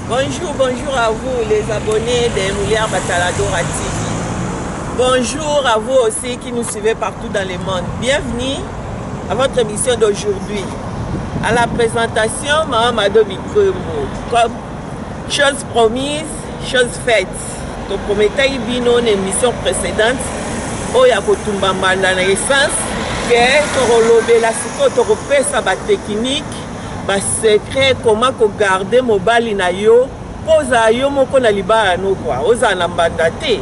Bonjour, bonjour à vous les abonnés de Moulière Bataladora TV. Bonjour à vous aussi qui nous suivez partout dans le monde. Bienvenue à votre émission d'aujourd'hui. À la présentation, Maman Bikombo. Comme chose promise, chose faite. Toprometaki bino na émission précédente oyo ya kotumba mbanda na essence ke tokolobela sikoyo, tokopesa batechnique, basecret comment kogarder mobali na yo mpo ozala yo moko na libala no kua ozala na mbanda te.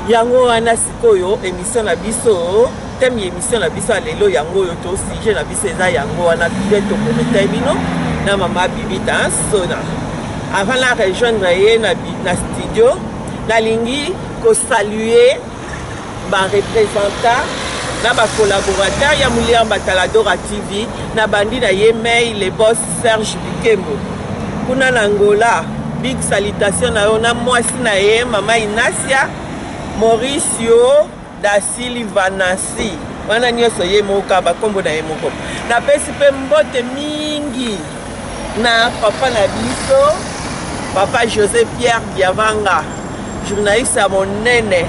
Yango wana sikoyo émission na biso, thème ya émission na biso ya lelo yango oyo, to sujet na biso eza yango wana nde toprometaki bino na mama Bibita Nsona. Avant na rejoindre ye na studio, nalingi kosaluer bareprésentant na bacollaborateur ya Moulière Bataladora TV. Na bandi na ye mei le boss Serge Bikembo kuna na Angola. Big salutation na yo na mwasi na ye mama Inacia Mauricio da Silva Nancy. Wana nyonso ye moko, bakombo na ye moko. Napesi mpe mbote mingi na papa na biso, papa José Pierre Biavanga, journaliste ya monene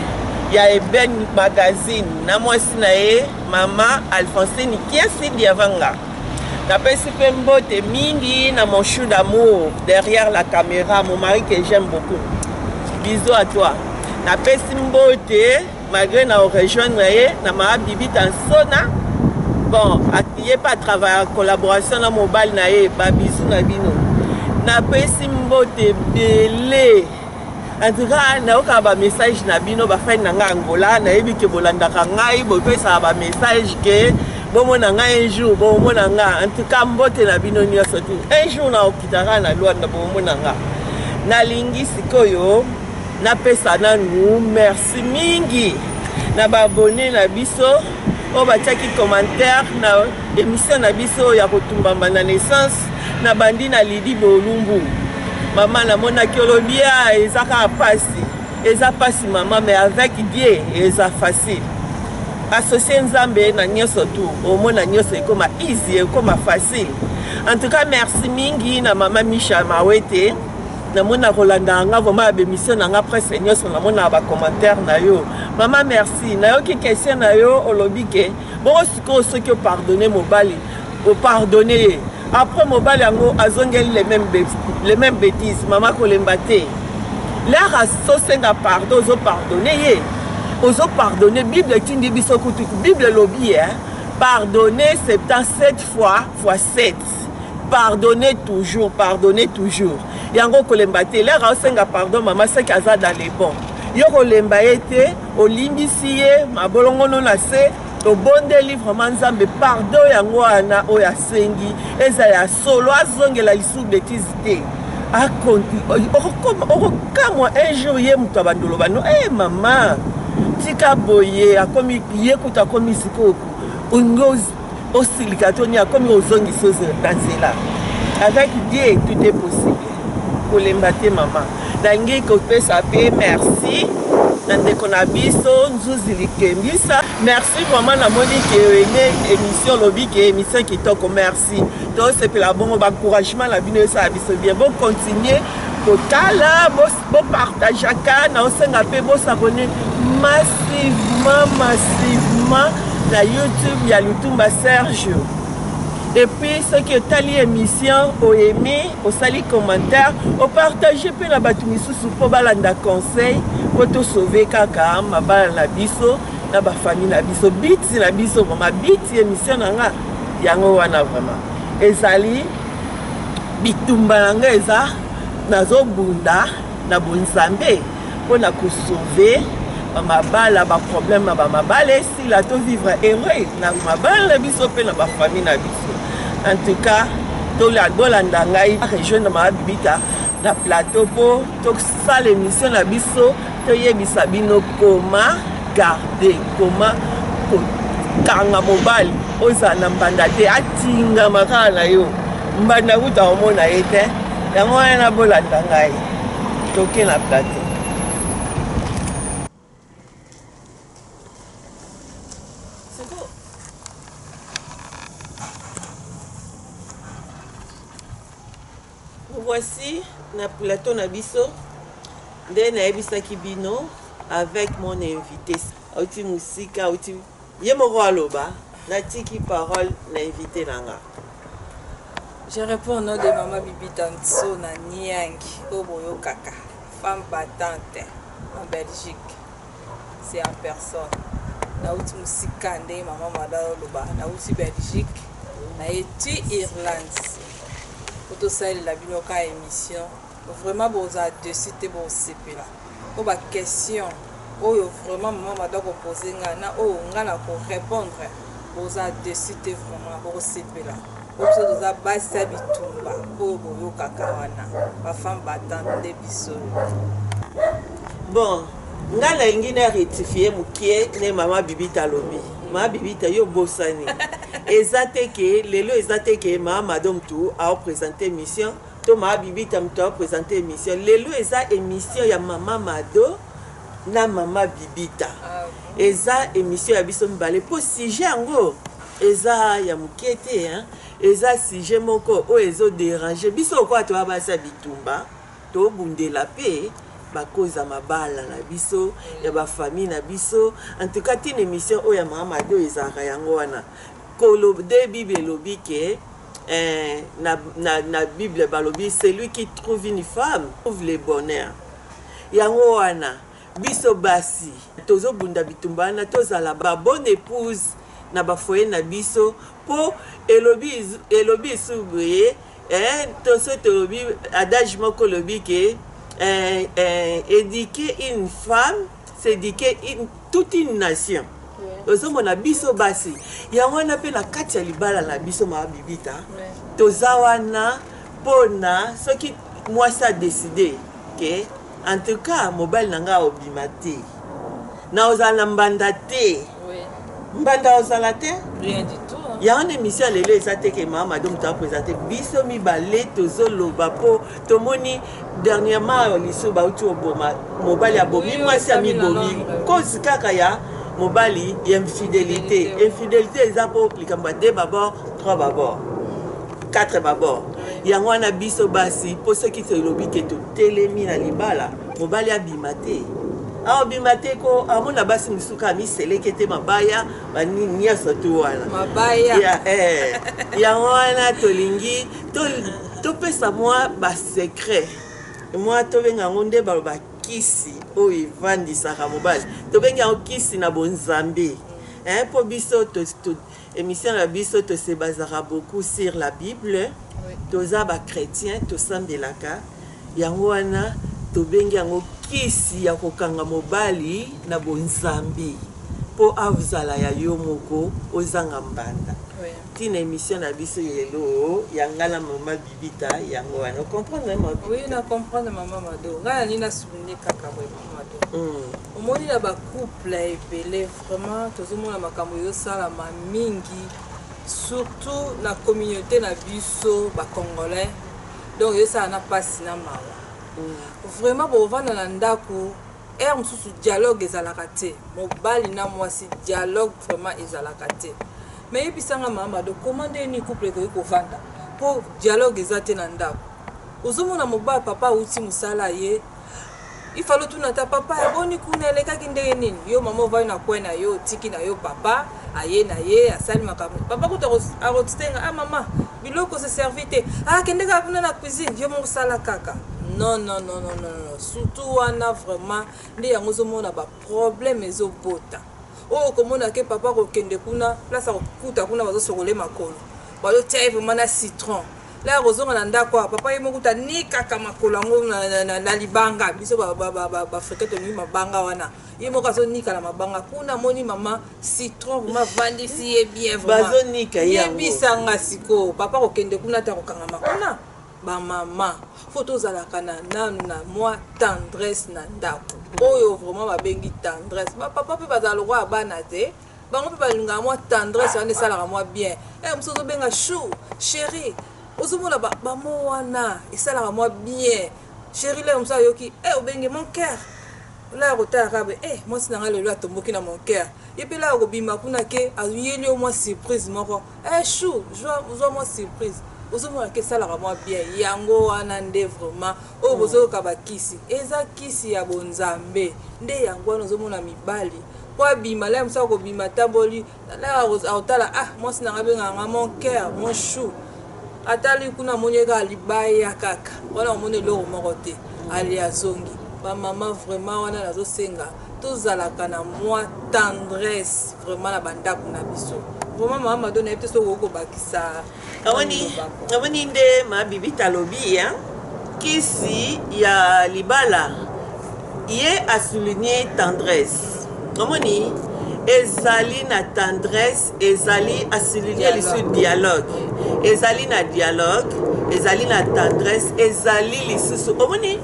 ya Eben Magazine, na mwasi na ye mama Alphonsine Kiesi Biavanga. Napesi mpe mbote mingi na mon chou d'amour derrière la caméra, mon mari que j'aime beaucoup, bisous à toi. Napesi mbote malgré na orejoindre ye na mama Bibita Nsona. Bon, ye mpe atravaille collaboration na mobali na ye. Babisous na bino. Napesi mbote ebele. En tout cas, nayokaka bamessage na bino, bafani na ngai Angola. Nayebi ke bolandaka ngai, bopesaka bamessage ke bomona ngai un jour, bomona ngai. En tout cas, mbote na bino nyonso tu. Un jour naokitaka na Lwanda, bomona nga. Nalingi sikoyo napesa nanu merci mingi na baabonnés na biso oyo batiaki commentaire na émission na biso ya kotumbamba na naissance. Na bandi na Lidi Bolumbu. Mama, namonaki olobi ya eza kaka pasi, eza pasi mama, mais avec Dieu eza facile. Associe Nzambe na nyonso tu, omona nyonso ekoma easy, ekoma facile. En tout cas, merci mingi na mama Misha Mawete. Namona kolanda nga vraiment ya bémission na nga presque nyonso, namonaka bacommentaire na yo mama, merci. Nayoki question na yo, olobi ke bongo sikoyo soki opardonne mobali, opardonne ye, après mobali yango azongeli les mêmes bêtises. Mama, kolemba te. L'heure azosenga pardon, ozopardonne ye, ozopardonne. Bible etindi biso kutu, Bible elobi pardonner 77 fois fois 7. Pardonnez toujours, pardonnez toujours. Yango kolemba te. L'heure aosenga pardon, mama, soki aza dans les bons, yo kolemba ye te. Olimbisi ye, mabolongono na se, tobondeli vraiment Nzambe, pardon yango wana oyo asengi eza ya solo, azongela lisusu bêtise te. Okokamwa un jour ye moto abandoloba no e mama, tika boye. Akomi ye kutu, akomi sikoyo osilika toni, akomi ozongisa na nzela. Avec Dieu tout est possible. Kolemba te mama. Nalingi kopesa mpe merci na ndeko na biso Nzuzi Likembisa. Merci vraiment. Namoni ke ene émission, olobi ke émission kitoko, merci. Tosepela bongo, baencouragement na bino esala biso bien. Bocontinue kotala, bopartageaka. Na osenga mpe bos'abonner massivement, massivement na YouTube ya Lutumba Serge. Et puis soki otali émission, oyemi, osali commentaire, opartage mpe na bato misusu mpo balanda conseil, mpo tosauve kaka mabala na biso na bafamille na biso. Biti na biso vraiment, biti émission na nga yango wana vraiment ezali bitumba na nga, eza nazobunda na bonzambe mpona kosauve bamabala, baproblème ya bamabala esila, tovivre heureux na mabala na biso mpe na bafamille na biso. En tout cas, Bolanda ngai, rejoindre Mama Bibita na plateau mpo tosala émission na biso, toyebisa bino comment garder, comment kokanga mobali ozala na mbanda te, atingama kaka na yo mbanda kuta omona ye te. Yango wana bolanda ngai, toke na plateau. Voici na plateau na biso nde nayebisaki bino avec mon invité auti mosika, auti ye moko aloba. Natiki parole na invité na nga. Je réponds au nom de Maman Bibita Nso na Niangi, oyo boyokaka, femme battante en Belgique. C'est en personne. Nauti mosika nde mama Mada oloba, nauti Belgique, naye ti Irlande. Po tosalela bino ka émission. Vraiment bozala dessus te, bosepela. Po ba question oyo vraiment mama Mada kopose nga na oyo nga na ko répondre, bozala dessus te, vraiment bokosepela. Po biso toza basi ya bitumba oyo boyokaka wana, ba femme battante nde biso. Bon, nga nalingi na rectifie mokie ne mama Bibita alobi. Mama Bibita, yo bosani, eza te ke lelo, eza te ke mama Mado mutu aoprésente émission to mama Bibita mutu aoprésente émission. Lelo eza émission ya mama Mado na mama Bibita, eza émission ya biso mibale, mpo sujet yango eza ya moke te, hein? Eza sujet moko oyo ezoderange biso lokola toya basi ya bitumba, tobundela mpe bakoza mabala na biso, ya bafamille na biso. En tout cas, ntina émission oyo ya mama Mado ezalaka yango wana. Kolo de Bible elobi ke na Bible balobi: "Celui qui trouve une femme trouve le bonheur." Yango wana biso basi tozobunda bitumba wana, tozala babonne épouse na bafoyer na biso, mpo elobi esu boye, to so tolobi adage moko elobi ke éduquer une femme, c'est éduquer toute une nation. Ozomona biso basi yango wana mpe na kati ya libala na biso, mama Bibita, toza wana mpona soki mwasi adécider ke en tout cas mobali na ngai obima te, na ozala na mbanda te, mbanda ozala te. Rien du tout, hein. Yango na émission ya lelo eza te ke mama Mado moto aprésente, biso mibale tozoloba, mpo tomoni dernièrement liso bauti oboma mobali, abomi mwasi, amibomi, cause kaka ya mobali ya infidélité. Infidélité eza mpo likambo ya deux babord, trois babord, quatre babord. Yango wana biso basi, mpo soki tolobi ke totelemi na libala, mobali abima te, aobima te, ko amona basi mosusu kaka miseleke te, mabaya banini nyonso tu wana. Mabaya. Yango wana tolingi topesa mwa basecret, mwa tobenga yango nde baloba kisi oyo evandisaka mobali, tobengi yango kisi na bonzambe, mpo biso émission na biso tose bazaka beaucoup sur la Bible. Toza bachrétien, tosambelaka. Yango wana tobengi yango kisi ya kokanga mobali na bonzambe, mpo azala ya yo moko, ozanga mbanda. Ntina émission na biso lelo ya nga na mama Bibita yango wana. Ocomprendre, mama? Oui, na comprendre, mama Mado. Ngai nani na souligne kaka boye, mama Mado. Omoni na bacouple ebele, vraiment tozomona makambo ezosalama mingi, surtout na communauté na biso bacongolais. Donc ezosala na mpasi na mawa. Vraiment bovanda na ndako, heure mosusu dialogue ezalaka te, mobali na mwasi, dialogue vraiment ezalaka te. Mais yebisanga, mama Mado, comment nde nini couple ekoki kovanda mpo dialogue eza te na ndako? Ozomona mobali, papa awuti mosala, ye ifalo tuna ata: "Papa, eboni kuna, elekaki ndenge nini?" Yo mama ovandi na coin na yo, otiki na yo papa aye na ye, asali makambo. Papa kuta akotenga: "Ah mama, biloko se servi te, akende kaka kuna na cuisine, yo moko sala kaka." Non, non, non, non, non, non. Surtout wana vraiment nde yango ozomona baproblème ezobota. Oyo okomona ke papa akokende kuna, place akokuta kuna bazosokola makolo, bazotia ye vraiment na citron. La kozonga na ndako awa, papa ye moko kuta nikaka makolo yango na libanga. Biso baafricain tolingi mabanga wana. Ye moko azonika na mabanga kuna, amoni mama citron, vraiment avandisi ye bien. Bazonika ye yango. Yebisanga sikoyo, papa kokende kuna te, akokangama kuna. Bamama, faut tozalaka na nanu na mwa tendresse na ndako. Oyo vraiment babengi tendresse, bapapa mpe bazala lokola bana te, bango mpe balingaka mwa tendresse wana, esalaka mwa bien. Mosu ozobenga chou, chéri, ozomona bamo wana esalaka mwa bien. Chéri lelo mosu ayoki obenge mon cœur, la ya kotala kaka boye, mwasi na ngai lelo atomboki na mon cœur. Ye mpe la ya kobima kuna ke ayeli yo mwa surprise moko, chou, zwa mwa surprise. Ozomona ke esalaka mwa bien. Yango wana nde vraiment oyo bozoyoka bakisi, eza kisi ya bonzambe nde yango wana. Ozomona mibali po abima, la mosu akobima, tamboli, la akotala, ah, mwasi na ngai abengaka nga mon cœur, mon chou. Atali kuna, amoni ye kaka libaya kaka wana, omoni eloko moko te, ali azongi. Bamama, vraiment wana nazosenga tozalaka na mwa tendresse vraiment na bandako na biso. Vraiment, mama Mado, nayebi te soki okoki kobakisa. Amoni nde mabibi talobi ya kisi ya libala, ye asouligne tendresse. Omoni, ezali na tendresse, ezali asouligne lisusu dialogue, ezali na dialogue, ezali na tendresse, ezali lisusu. Omoni,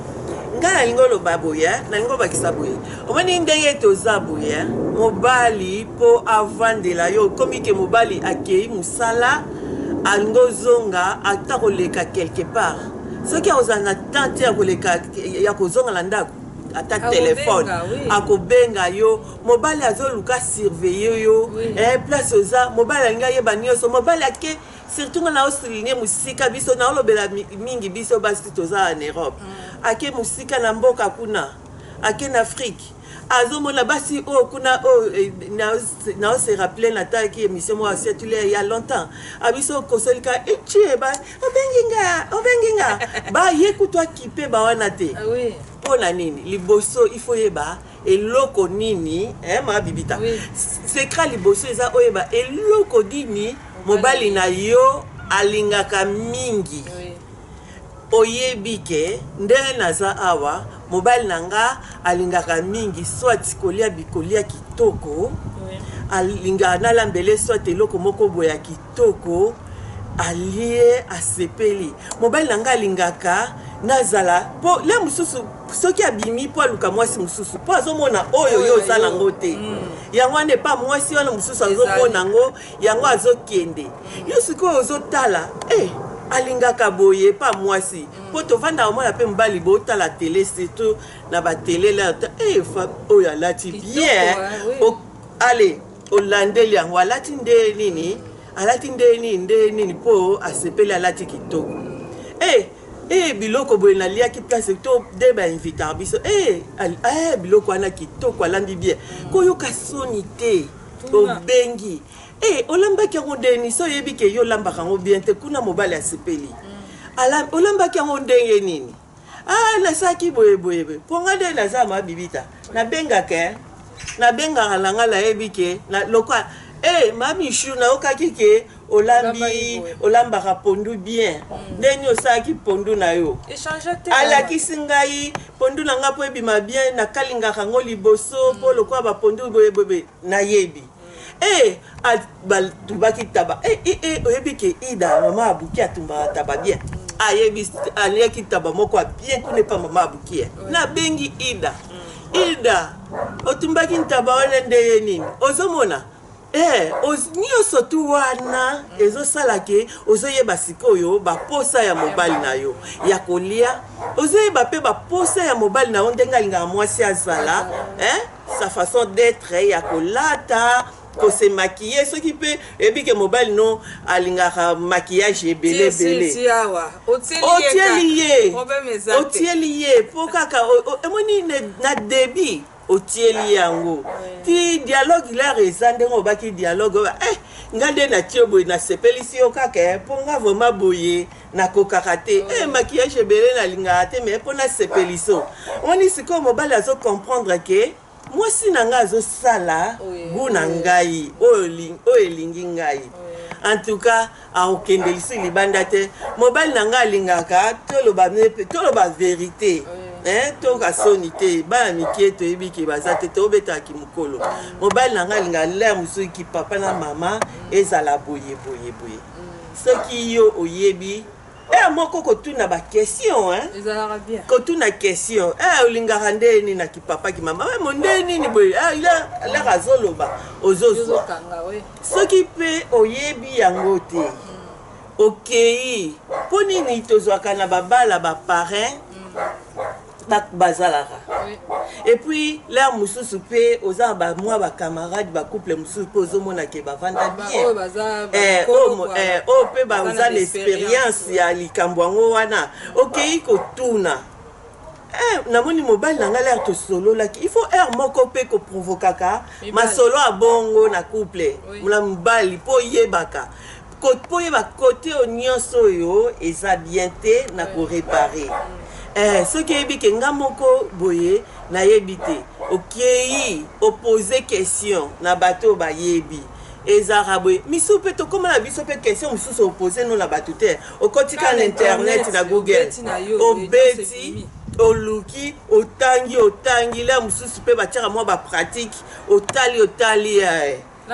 ngai nalingi oloba boye, nalingi obakisa boye. Omoni ndenge toza boye, mobali mpo avandela yo, okomi ke mobali akei mosala, alingi ozonga, ata koleka quelque part, soki akozala na temps te ya koleka, ya kozonga na ndako, ata telefone akobenga yo. Mobali azoluka surveille yo, place oza. Mobali alingi ayeba nyonso. Mobali ake, surtout nga naosouligne mosika, biso naolobela mingi biso basi toza en Europe. Ake mosika na mboka kuna, ake na Afrique, azomona basi oyo kuna. Oyo naose rappeler, natalaki émission moko asiatule ya longtemps, abiso kosolika etie ba obengi nga, obengi nga, baye kutu akipe bawana te. Mpo na nini? Liboso il faut yeba eloko nini, ma Bibita. Secret liboso eza oyeba eloko nini mobali na yo alingaka mingi. Oyebi ke ndenge naza awa, mobali na nga alingaka mingi soit kolia bikolia kitoko, alingaka nalambele soit eloko moko boye ya kitoko, alie, asepeli. Mobali na nga alingaka nazala mpo le mosusu soki abimi mpo aluka mwasi mosusu, mpo azomona oyo yo oza nango te. Yango wana epa mwasi wana mosusu azomona yango, yango azokende. Yo sikoyo ozotala, alingaka boye epa mwasi, mpo tovandaka omona mpe mobali botala tele, surtout na batele la, oyo alati bien, ale olandeli yango, alati nde nini, alati nde nini, nde nini, mpo asepeli, alati kitoko. Biloko boye naliaki place to nde bainvitaka biso, biloko wana kitoko, alambi bien. Koyoka soni te, obengi, olambaki yango ndeni? So oyebi ke yo olambaka yango bien te, kuna mobali asepeli. Olambaki yango ndenge nini? Ah, nasalaki boye boye boye. Mpo nga nde naza mabibita, nabengaka, nabengaka na nga, nayebi ke lokwa mamishu, nayokaki ke olambi, olambaka pondu bien. Ndeni osalaki pondu na yo? Alakisi ngai pondu na nga mpo ebima bien, nakalingaka yango liboso mpo lokola bapondu boye boye, nayebi. Batumbaki taba, oyebi ke Ida, mama abuki, atumbaka taba bien. Ayebi, aliaki taba moko bien kuna epa mama abuki. Nabengi Ida, Ida, otumbaki ntaba wana ndenge nini? Ozomona, nyonso tu wana ezosala ke ozoyeba sikoyo baposa ya mobali na yo ya kolia, ozoyeba mpe baposa ya mobali na yo ndenge alingaka mwasi azala, sa façon d'être, ya kolata, kose maquiller. Soki mpe oyebi ke mobali no alingaka maquillage ebele ebele, otieli ye, otieli ye, mpo kaka emoni na début otieli yango ti dialogue lare eza ndenge obaki dialogue. Nga nde natie boye, nasepelisi yo kaka, mpo nga vraiment boye nakokaka te, maquillage ebele nalingaka te, mais mpo nasepeliso. Omoni sikoyo mobali azocomprendre ke mwasi na ngai azosala gu na ngai oyo elingi ngai. En tout cas, akokende lisusu libanda te. Mobali na ngai alingaka toloba, toloba vérité, hein, toka soni te. Bana mike toyebi ke baza te, tobetaka mokolo. Mobali na ngai alingaka lere mosusu ki papa na mama ezala boye boye boye. Soki yo oyebi e moko kotuna baquestion, hein? Ezalaka bien. Kotuna question: eh, olingaka nde nini na kipapa, kimama mo nde nini boye? Lere azoloba, ozozwa. Ozokanga we. Soki mpe oyebi yango te, okei mpo nini? Tozwaka na babala baparrain, bazalaka. Et puis l'heure mosusu mpe oza na bamwa bacamarade, bacouple mosusu mpe ozomona ke bavanda bien. Oyo baza oyo mpe baza na expérience ya likambo yango wana. Okei kotuna: namoni mobali na ngai, l'heure tosololaki. Il faut heure moko mpe koprovokaka masolo ya bongo na couple na mobali, mpo oyebaka, mpo oyeba kote oyo nyonso oyo eza bien te na koréparer. Soki oyebi ke nga moko boye nayebi te, okei opose question na bato oyo bayebi. Ezalaka boye. Misusu mpe tokóma na biso mpe question mosusu opose no na bato te, okotika na internet, na Google, obeti, oluki, otangi, otangi. Le mosusu mpe batiaka mwa bapratique, otali, otali.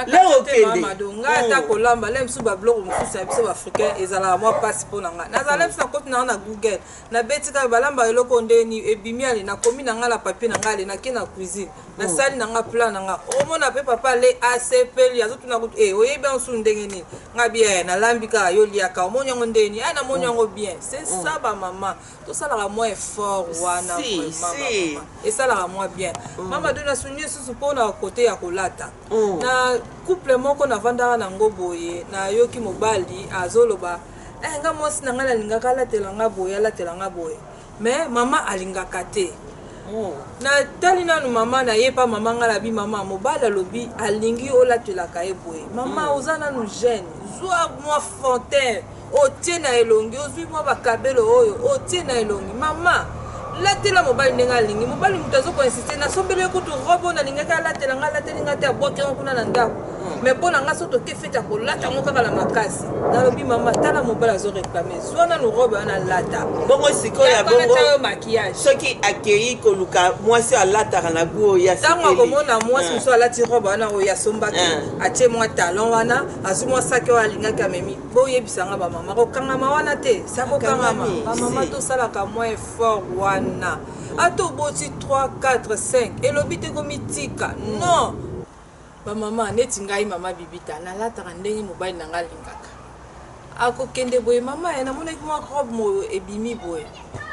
Le okende ngai ata kolamba, le mosusu babiloko mosusu ya biso baafricain ezalaka mwa mpasi mpo na ngai. Nazala biso nakoti na nga na Google, nabeti kaka balamba eloko ndeni, ebimi. Ale, nakomi na ngai na papier na ngai, ale, nake na cuisine, nasali na nga plan na nga. Omona mpe papa le asepeli, azotuna kutu: e, oyebi yango susu ndenge nini? Nga bien, nalambi kaka, yo liaka, omoni yango ndeni? A, namoni yango bien. C'est ça, bamama tosalaka mwa effort wana. Vraiment esalaka mwa bien. Mama do, nasungi lisusu mpona kote ya kolata. Na couple moko navandaka nango boye, nayoki mobali azoloba: eh, nga mwasi na ngai nalingaka alatela nga boye, alatela nga boye, mais mama alingaka te. Natali nanu mama, nayepa mama ngai, nabi: mama, mobali alobi alingi olatelaka ye boye. Mama, oza nanu jeune, zwa mwa fond de teint otie na elongi, ozwi mwa bakabelo oyo otie na elongi. Mama, latela mobali ndenge alingi. Mobali moto azokoinsiste, nasombeli ye kutu robe oyo nalingaki alatela nga, alateli nga te, abwaki yango kuna na ndako. Mais mpo na nga, so toke fête, akolata yango kaka na makasi. Nalobi: mama, tala, mobali azoréclame, zwa nanu robe wana, alata. Bongo sikoyo ya bongo yo maquillage. Soki akei koluka mwasi alataka na gu oyo, ntango akomona mwasi mosusu alati robe wana oyo asombaki, atie mwa talon wana, azwi mwa saki oyo alingaki, amemi. Boyebisanga bamama, kokangama wana te, sa kokangama. Bamama, tosalaka mwa effort wana. Ata oboti 3, 4, 5, elobi te komitika. Non, bamama neti ngai, mama Bibita, nalataka ndenge mobali na ngai alingaka. Akokende boye: mama ye, namonaki mwa robe moyo ebimi boye,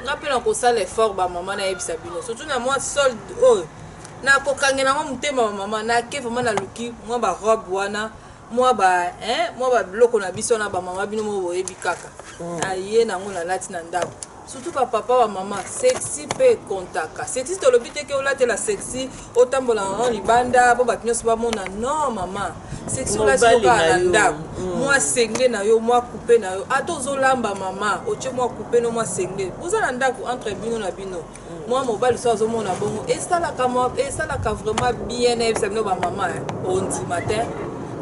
nga mpe nakosala effort. Bamama, nayebisa bino, surtout na mwa solde oyo, nakokangela yango motema. Bamama, nake vraiment naluki mwa barobe wana, mwa ba, hein, mwa babiloko na biso wana. Bamama, bino moko boyebi kaka. Aye nango, nalati na ndako. Surtout bapapa, bamama, sexy mpe ekontaka. Sexy, tolobi te ke olatela sexy, otambola nango libanda mpo bato nyonso bamona. Non, mama, sexy olati Mobali kaka na na yo. ndako, mwa singlet na yo, mwa coupe na yo. Ata ozolamba, mama, otie mwa coupe no, mwa singlet, oza na ndako entre bino na bino. Mwa mobali so azomona bongo, esalaka esalaka vraiment bien. Nayebisa bino bamama, ondima te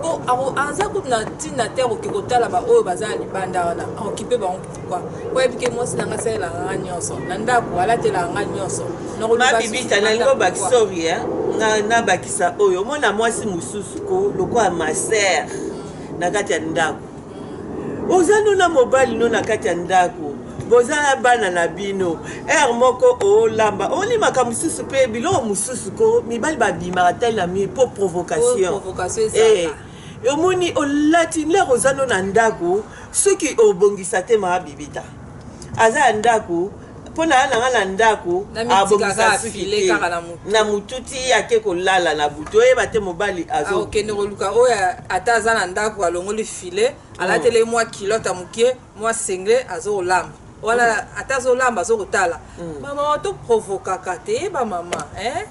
po aza kutu na ntina te. Akoki kotala baoyo baza na libanda wana, akokipe bango. Pourquoi? Po ayebi ke mwasi na nga asalelaka nga nyonso na ndako, alatelaka nga nyonso. Nakoluka Mabibita, susu nalingi libanda, obakisa. pourquoi? Sorry, nabakisa oyo. Omona mwasi mosusu ko lokola maser na kati ya ndako. Oza no na mobali no na kati ya ndako, boza na bana na bino. Heure moko olamba, olimaka mosusu mpe biloko mosusu ko mibali babimaka tali na mi mpo provocation. Po provocation ezalaka. Eh, omoni olati lere oza no na ndako, soki obongisa te, maa Bibita aza ya ndako mpo na ya nanga na ndako. Na mitika Abongisa kaka suki file te kaka na mutu. Na mutu ti ake kolala na butu, oyeba te mobali azo Akokende koluka oyo ata aza na ndako, alongoli file, alateli mwa culotte ya mokie, mwa singlet, azokolamba wana. Ata azolamba, azokotala. Bamama, toprovokaka te, bamama, hein?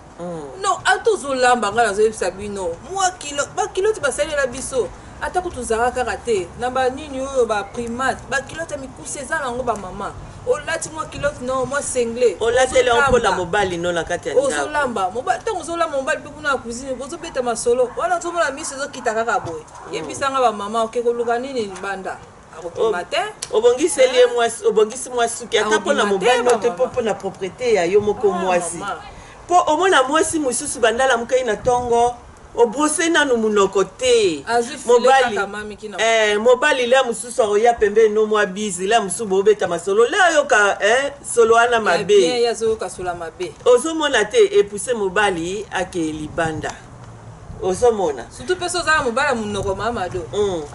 Non, ata ozolamba, ngai nazoyebisa bino, mwa culotte, baculotte basalela biso. Ata kutu Zara kaka te, na ba nini oyo ba Primat, ba culotte ya mikuse eza nango ba mama. Olati mwa culotte no, mwa singlet. Olateli yango mpo na mobali no na kati ya ndako. Ozolamba, mobali ntango ozolamba mobali mpe kuna na cuisine bozobeta masolo. Wana ozomona miso ezokita kaka boye. Yebisa nga ba mama oke koluka nini libanda? Akobima te. Obongiseli ye mwasi, obongisi mwa suki ata mpo na mobali no te, mpo mpo na propriété ya yo moko mwasi. Mpo omona mwasi mosusu banda alamukaki na ntongo, obrose nanu munoko te. Mobali eh, mobali lea mosusu akoya pembeni no mwa bizi lea mosusu bobeta masolo lea ayoka eh, solo wana mabe. Ozomona te epuse mobali ake libanda. Ozomona. Surtout pe soki oza na mobali ya munoko mama Mado.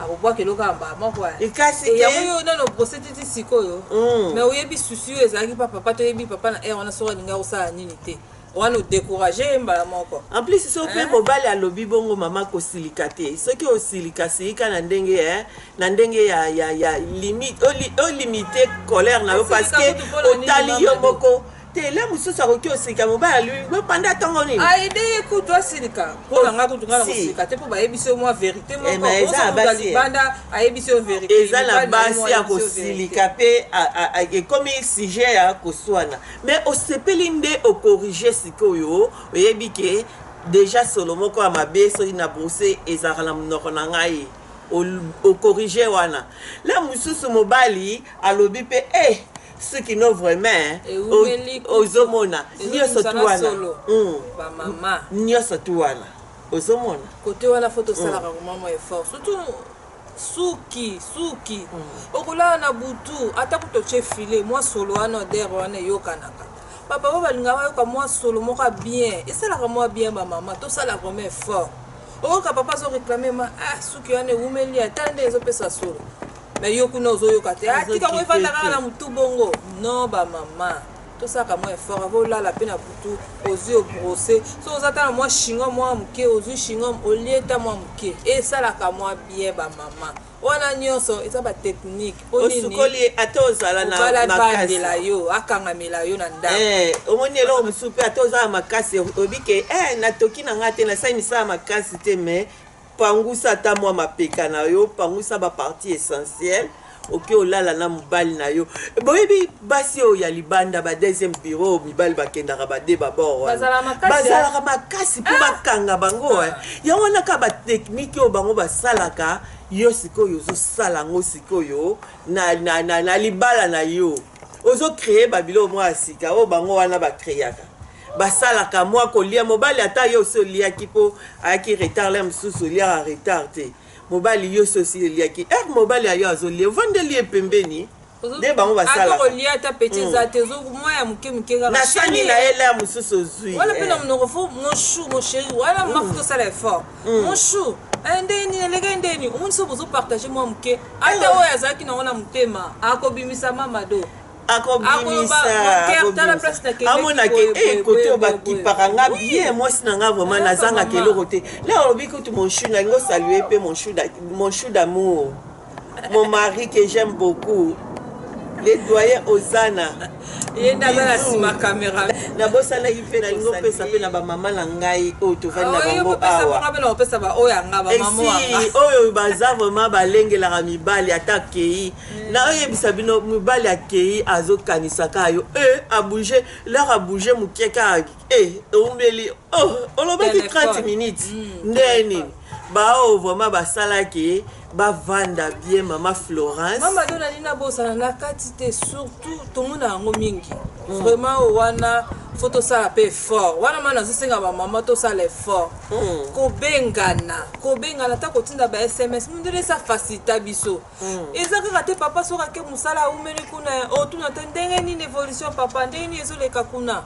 Akobwaka eloko ya mbala moko eh. Kasi te. Yango yo nanu obrose te ti sikoyo. Mais oyebi souci oyo ezalaki pa papa to oyebi papa na heure wana soki alingaki kosala nini te. Wana o decourager ye mbala moko. En plus soki pe mobali alobi bongo mama kosilika te. Soki osilika silika na ndenge eh, na ndenge ya ya ya limite o limite colère na yo parce que otali yo moko. Te la mosusu akoki osilika mobali alobi bopanda ntongo nini? Aide ye kutu asilika mpo na nga kutu nga na kosilika te mpo bayebisi yo mwa verite moko ozoluka libanda ayebisi yo verite. Eza na basi ya kosilika mpe ekomi sujet ya koswana mais osepeli nde okorige sikoyo oyebi ke deja solo moko ya mabe soki na brose ezalaka na monoko na ngai okorige wana la mosusu mobali alobi mpe eh suki no vraiment ozomona nyonso tu wana nyonso tu wana ozomona kote wana fo tosalaka vraiment mwa effort surtout suki suki okolala na butu ata kutu otie filet mwa solo wana odeur wana eyokanaka bapapa balingaka bayoka mwa solo moko ya bien esalaka mwa bien bamama tosala vraiment effort oyoka papa azo réclame ma ah suki wana ewumeli ata nde ezopesa solo mais yo kuna ozoyoka te ah tika ngo efanda kaka na mutu bongo non bamama tosalaka mwa effort avo olala mpe na butu ozwi obrose so oza ata na mwa chingom mwa moke ozwi chingom olie ta mwa moke esalaka mwa bien bamama wana nyonso eza batechnique osukoli ata ozala na makasi yo akangamela yo na ndako omoni eloko mosusu mpe ata oza na makasi oyebi ke natoki na ngai te nasali misala makasi te mais pangusa ata mwa mapeka na yo, pangusa ba partie essentielle oke olala na mobali na yo. Boyebi basi oyo ya libanda ba deuxième bureau mibali bakendaka ba deux babord wana bazalaka makasi mpo bakanga bango. Yango wana kaka ba technique oyo bango basalaka, yo sikoyo ozosala yango sikoyo na, na, na, na libala na yo ozo créer ba biloko moko ya sika oyo bango wana ba créaka. Basalaka mwa kolia mobali ata yo osi oliaki mpo ayaki retard la mosusu oliaka retard te mobali yo osi osi oliaki ere mobali ayo azolia ovandeli ye pembeni nde bango basalaka kolia ata petit eza te mwa ya moke moke kaka na sani na ye la mosusu ozwi wana mpe na monoko fo mon chou mon chéri wana mafuta osala effort mon chou ndeni eleki ndeni omoni so bozopartage mwa moke ata oyo azalaki nango na motema akobimisa mamado akobimisa amonake e kote oyo bakipaka nga bien mwasi na nga vraiment nazangaka eloko te la olobi kutu mon chou nalingi osalue mpe mon chou d'amour mon mari que j'aime beaucoup le doyen Ozana ye nde aza na nsima kamera nabosanaki mpe nalingi opesa mpe na bamama na ngai oyo tovandi na bango awa esi oyo baza vraiment balengelaka mibali ata akei na oyebisa bino mibali akei azokanisa kaka yo e abouge lere abouge moke kaka e eumbeli oh olobaki 30 minutes nde nini baoyo vraiment basalaki bavanda bien mama Florence mama do nali nabosana na kati te surtout tomona yango mingi vraiment wana fo tosala mpe effort wana ma nazosenga bamama tosala effort kobengana kobengana ata kotinda ba SMS mondele eza facilita biso eza kaka te papa soki ake mosala aumeli kuna otuna te ndenge nini évolution papa ndenge nini ezoleka kuna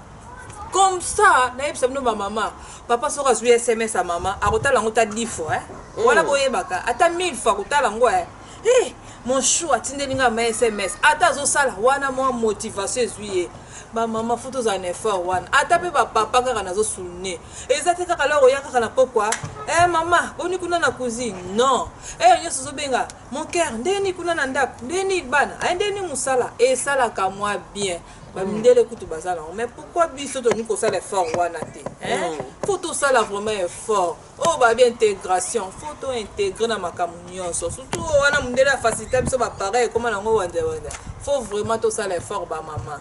comme ça nayebisa bino bamama papa soki azwi SMS ya mama akotala yango ta 10 fois wana boyebaka ata 1000 fois akotala yango hey, mon chou atindeli nga ma SMS ata azosala wana mwa motivation ezwi ye bamama fo tozala na effort wana ata mpe bapapa kaka nazosouligne eza te kaka lors oya kaka na pokwa eh, mama boni kuna na cuisine non eyo nyonso ozobenga mon cœur ndeni kuna na ndako ndeni bana aye ndeni mosala esalaka mwa bien. Bamindele kutu baza nango, mais pourquoi biso tolingi kosala effort wana te, hein? Faut tosala vraiment effort oyo babi intégration. Faut tointégrer na makambo nyonso, surtout oyo wana mondele afaciliter biso bapareil ekóma nango wanda wanda. Faut vraiment tosala effort, bamama.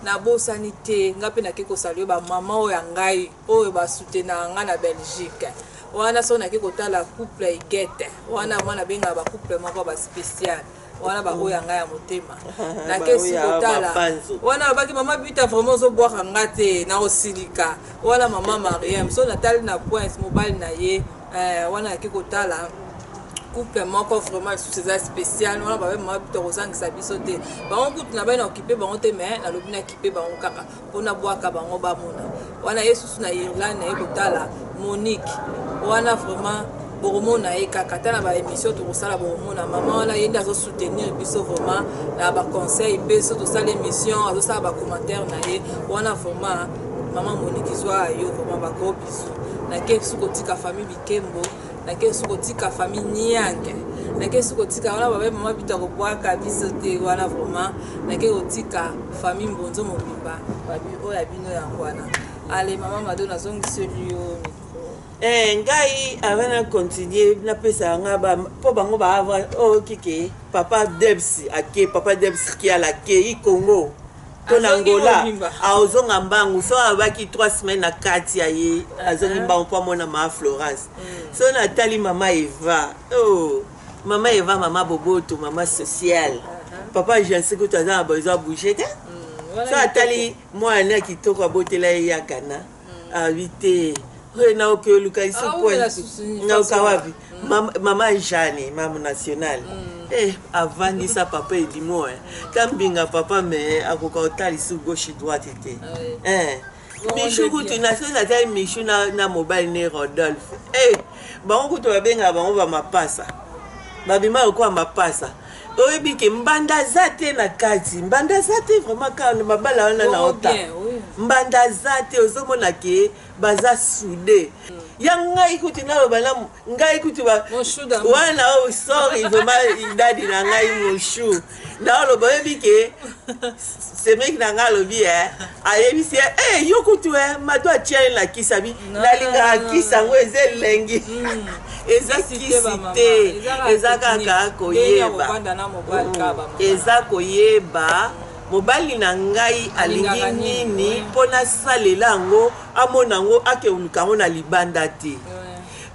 Nabosani te, nga mpe nake kosaluer bamama oyo ya ngai oyo basoutenaka nga na Belgique wana. So nake kotala couple Igete wana, mwana abengaka bacouple moko baspécial wana, baoyo ya ngai ya motema. Nakesi Baoyo ya kotala bapanzo. Wana babaki mama Bita, vraiment ozobwaka nga te na kosilika wana. Mama Mariam, so natali na Pointe, mobali na ye wana. Nake kotala couple moko vraiment lisusu eza spécial wana, babe mama Bita kozangisa biso te. Bango kutu na bai na okipe bango te, mais nalobi nakipe bango kaka mpona bwaka bango bamona wana. Ye susu na Irlande, naye kotala Monique wana. Vraiment bokomona ye kaka ata na baémission tokosala, bokomona mama wana. Ye nde azosoutenir biso vraiment na baconseil, mpe so tosala émission azosala bacommentaire na ye wana. Vraiment mama Monique, zwa yo vraiment bagros bisous. Nake su kotika famille Bikembo, nake su kotika famille Niange, nake su kotika wana babe mama Bita kobwaka biso te wana. Vraiment nake kotika famille Mbonzo mobimba, babi oyo ya bino yango wana. Ale mama Mado, nazongiseli yo micro. Ngai avant na continue, napesa nga mpo bango baava oyo kike papa Debs ake, papa Debs Kiala akei Congo to na Azongi Angola. mobimba. Azonga mbangu. So abaki 3 semaines na kati ya ye, azongi mbangu mpo amona mama Florence. So natali mama Eva, oh, mama Eva, mama boboto, mama sociale. Papa Jansi kutu aza na besoin bouge te. Wana So atali mwana ya kitoko abotela ye ya Gana, abi te oyo naoki oluka liso. Ah, owela susu nini? Naoka façon wapi? Mama Jeanne, mama nationale, avandisa papa Edimo, ta mbinga papa, me akoka kotala lisu gauche droite te. Michu kutu na soki natali Michu na mobali ne Rodolphe, bango kutu babengaka bango bamapasa, babima lokola mapasa. Oyebi ke mbanda aza te na kati, mbanda aza te vraiment. Kaka mabala wana na Bongo ota bien, oui. mbanda aza te. Ozomona ke baza soudés. Ya ngai kutu naloba na ngai kutu Mon chou d'amour. wana oyo, sorry vraiment, dadi na ngai moshu, naoloba oyebi ke semeki na ngai alobi ayebisi ye yo kutu Mado atia ye na kisi abi. Non, Nalingaka non, non, kisi yango eza elengi, eza Kisi te, kisi bamama. te. Eza kaka Eza technique. kaka Ndenge ya koyeba. kovanda na mobali kaka, bamama. Eza koyeba mobali na ngai alingi Alingaka nini, nini mpo nasalela yango, amona yango, akoluka yango na libanda te.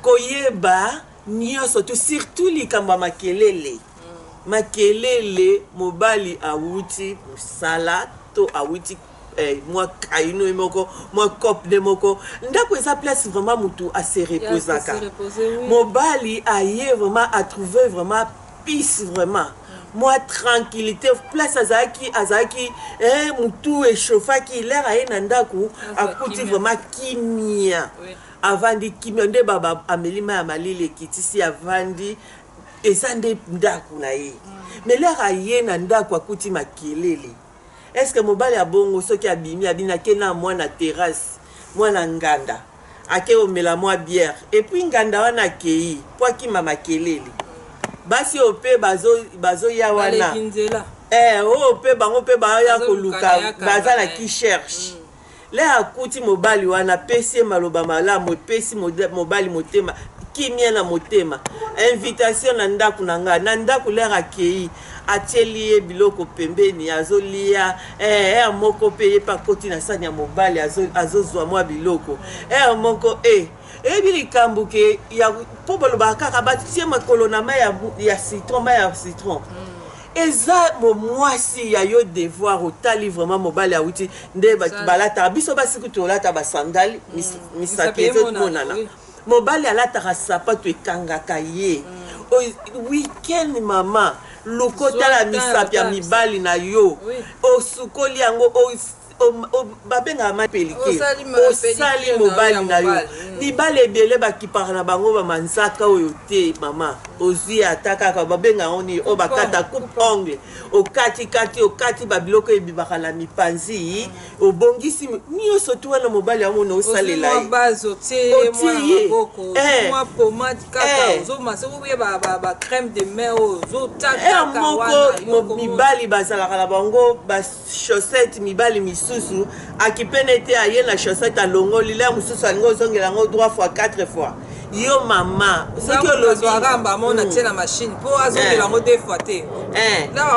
Koyeba nyonso to surtout likambo ya makelele. Makelele, mobali awuti mosala to awuti mwa kaino ye moko, mwa cope nde moko. Ndako eza place vraiment mutu ase reposaka. Se reposer, oui. Mobali aye vraiment atrouve vraiment peace, vraiment mwa tranquillité. Place azalaki mutu echauffaki, l'heure aye na ndako, Azwa akuti kimia. vraiment kimia. Avandi kimia nde baba ameli mai ya malili, ekitisi, avandi, eza nde ndako na ye. Mais l'heure aye na ndako, akuti makelele. Est ce que mobali ya bongo, soki abimi, abimi ake na mwana terrasse, mwana nganda, ake omela mwa bière, et puis nganda wana akei mpo akima makelele, basi oyo mpe bazoya wana Baleki nzela. Oyo mpe bango mpe baya Bazoluka koluka na yaka baza na na ye. qui cherche. Le akuti mobali wana, apesi ye maloba malamu, epesi mobali motema kimia na motema. Invitation na ndako na ngai, na ndako, l'heure akei, atieli ye biloko pembeni, azolia. Heure moko mpe ye mpe akoti na sani ya mobali, azozwa mwa biloko heure moko. Eyebi likambo ke ya mpo balobaka kaka batie makolo na mai ya citron. Mai ya citron eza mwasi ya yo devoir. Otali vraiment mobali awuti nde balataka. Biso basi kutu olata basandali, misapi Misapi ezomonana. emonana, oui. Mobali alataka sapato ekangaka ye. Weekend, mama, luka otala Zwa misapi ya tala mibali na yo. Osukoli yango. Babengaka ma pédicure. Osali mobali na yo. Mibali ebele bakipaka na bango bamanzaka oyo te. Mama, ozwi ata kaka, babenga yango nini oyo bakata, coupe ongle, okati kati, okati babiloko ebimaka na mipanzi, obongisi nyonso tu wana, mobali amona osalela ye. Base otie ye mwa pomade kaka, ozomasa oye bacrème de main oyo ozotia kaka. Moko mibali bazalaka na bango bachaussette. Mibali misusu akipene te, aye na chaussette, alongoli ler mosusu, alingi ozongela yango trois fois, quatre fois. Yo mama, soki olobiramba amona tie na machine mpo azongela yango deux fois te,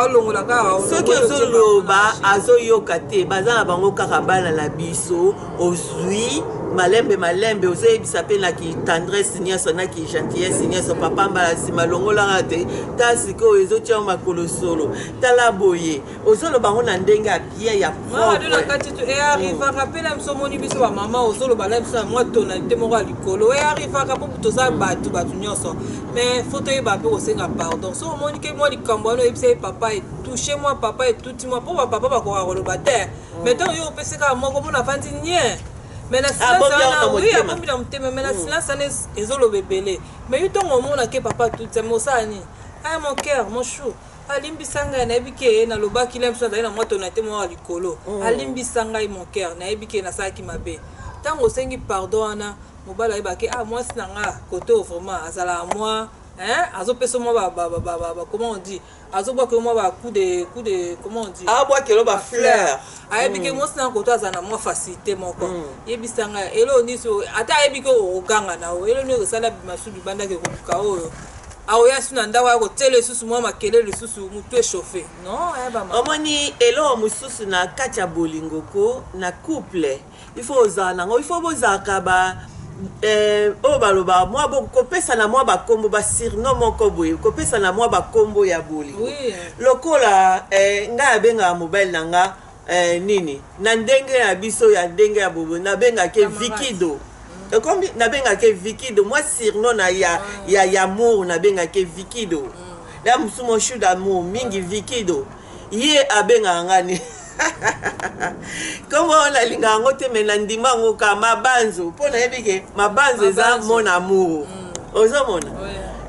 olongola kaka. Soki ozoloba, azoyoka te. Baza na bango kaka bana na biso. Ozwi malembe malembe, ozoyebisa mpe na kitendresse nyonso, na kigentillesse nyonso: "Papa, mbala nsima longolaka te. Ta sikoyo ezotia makolo solo. Tala boye." Ozoloba yango na ndenge ya bien, ya propre. Na kati tu earrivaka mpe na biso. Omoni biso bamama, ozoloba na biso na mwa tonalité moko ya likolo. Earrivaka mpo toza bato, bato nyonso. Mais faut toyeba mpe kosenga pardon. So omoni ke mwa likambo wana oyebisa ye, papa, etouche mwa papa, etuti mwa, mpo bapapa bakoka koloba te. Mais ntango yo opesi kaka moko mpona avandi nie, mais na silence wana, oui, abombi na motema, mais na silence wana ezoloba ebele. Mais yo, ntongo omona ke papa tuti, mais osala nini? "Ah, mon cœur, mon chou, alimbisa ngai. Nayebi ke nalobaki la biso, nazali na mwa tonalité moko ya likolo. Alimbisa ngai, mon cœur. Nayebi ke nasalaki mabe." Ntango osengi pardon wana, mobali ayebaki: "Ah, mwasi na nga kote oyo vraiment azalaka mwa, azopesa mwa, comment on dit, azobwaka mwa ba coup de, comment on dit?" Abwakelo bafleur. Ayebi ke mwasi na koto azala na mwa facilité moko. Yebisa ngai eloko nini? Ata ayebi ke okoganga na yo, eloko nini osala bima su libandaki koluka oyo akoya su na ndako, aya kotiela lisusu mwa makelele, lisusu motu echauffe? Non, ayeba. Omoni, eloko mosusu na kati ya bolingo ko na couple, il faut ozala nango, il faut bozalaka ba oyo balobaka mwa kopesana mwa bakombo, basurnom moko boye, kopesana mwa bakombo ya bolingo. Lokola ngai abengaka mobali na nga nini, na ndenge na biso ya ndenge ya bobo, nabengaki Vikido. Ekomi nabengaki Vikido, mwa surnom na ya amour, nabengaki Vikido. Ya mosu, mon chou d'amour mingi, Vikido. Ye abengaka nga ni kombo oyo nalingaka yango te, me nandima yango ka Mabanzo, mpo nayebi ke Mabanzo eza mon amour. Ozomona,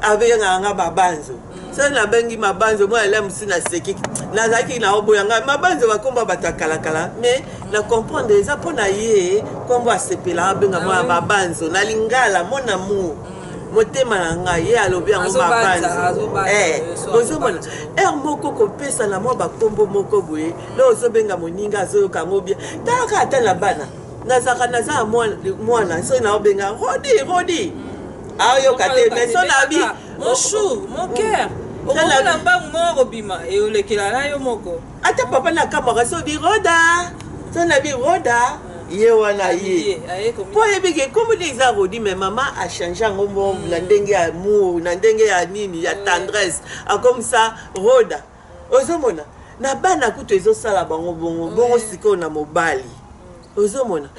abengaka nga Mabanzo. Soki nabengi Mabanzo, mwa ele mosu naseki, nazalaki na oboya ngai Mabanzo, bakombo bato ya kalakala. Mais na comprendre eza mpo na ye kombo asepela abenga mwa Mabanzo na lingala, mon amour, motema na ngai. Ye alobi yango Mabanzo. Ozomona, heure moko kopesa na mwa bakombo moko boye, le ozobenga moninga, azoyoka yango bien. Talaka ata na bana, nazalaka, naza na mwana, soki naobenga "Rodi, Rodi", aoyoka te. Mais so nabi "Mon chou, mon cœur", okomona mbangu moko kobima, eolekela na yo moko. Ata papa nakamwaka so obi "Roda", so nabi "Roda", ye wana ye mpo oyebi ke kombo nde eza Rodi. Mais mama achange yango mo na ndenge ya amour, na ndenge ya nini, ya tendresse, akomisa Roda. Ozomona, na bana kutu ezosala bango bongo bongo. Sikoyo na mobali, ozomona,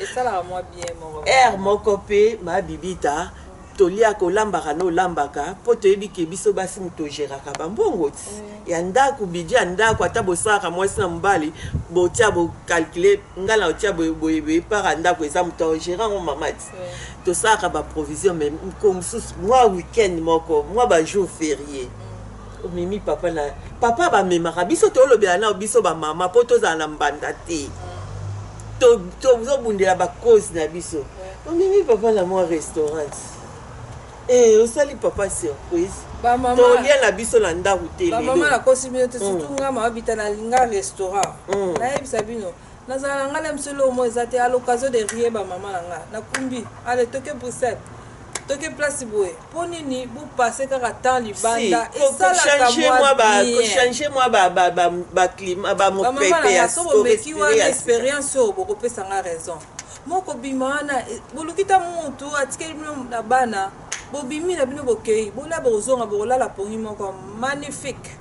heure moko mpe mabibita toliaka, olambaka na olambaka, mpo toyebi ke biso basi moto ogéraka bambongo ti ya ndako, budget ya ndako. Ata bosalaka mwasi na mobali, botia, bocalcule: ngai na otia boye boye, para ndako eza moto agérer yango, mama ti. Tosalaka baprovision. Mais moko mosusu, mwa weekend moko, mwa bajour férié, omemi papa na papa, bamemaka biso. Tolobela na biso bamama mpo tozala na mbanda te, tozobundela bacause na biso. Omemi papa na mwa restaurant, osali papa surprise, tolia na biso na ndako te. Bamama, nakosi bino te. Surtout nga, mama Bita, nalinga restaurant. Nayebisa bino, nazala na ngai na biso eloko moko eza te. À l'occasion de rien, bamama na nga, nakumbi: "Ale, toke Bruxelles, toke place boye." Mpo nini? Bopase kaka temps libanda, esalaka kochange mwa baclimat, bamopepe. Ya so bomeki wana expérience oyo, bokopesanga raison. Moko bima wana, boluki ta mutu atikeli bino na bana, bobimi na bino, bokei bolia, bokozonga, bokolala pongi moko magnifique